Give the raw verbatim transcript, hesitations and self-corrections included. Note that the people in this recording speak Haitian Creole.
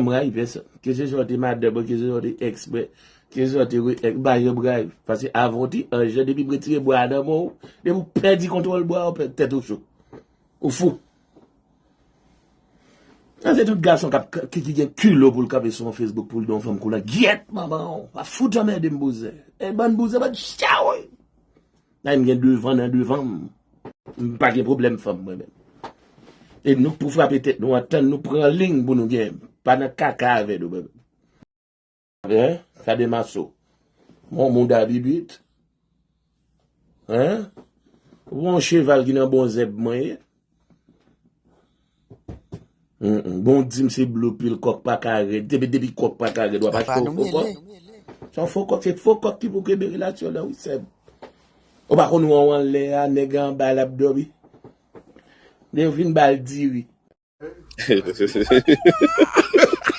M rayi pèsonn. Ke se swa w te madanm mwen, ke se swa w te èks mwen, ke se swa w te re èks, m pa janm rayi w. Paske avan w te anj lan, depi m retire bwa a nan men w, depi w pèdi kontwòl bwa a, w pèdi tèt ou cho. Ou fou. Sa se tout gason k ap, ki, ki gen kilo pou l kanpe sou yon Facebook pou l di yon fanm kou la. Gyèt manman w, pa fout anmède m bouzen. E bann bouzen, bann chawoy. Nan m gen devan nan devan m. M pa gen pwoblèm fanm mwen menm. E nou k pou frape tèt nou an, tann nou pran liy pou nou gen. Pa nan kaka avè nou menm. Hein? Gade maso. Mon mouda bibit. Hein? Ou yon cheval ki nan bon zèb mwen ye. Mm, mm. Bon, di m se blopil, kòk pa ka rèd. Depi, depi kòk pa ka rèd, w ap achte yon fo kòk. Se yon fo kòk, se fo kòk ki pou kenbe relasyon nan, wi, sè m. Ou pa konn wè w anlè a, nèg anba l ap dòmi. Lè yo fin ba l diri.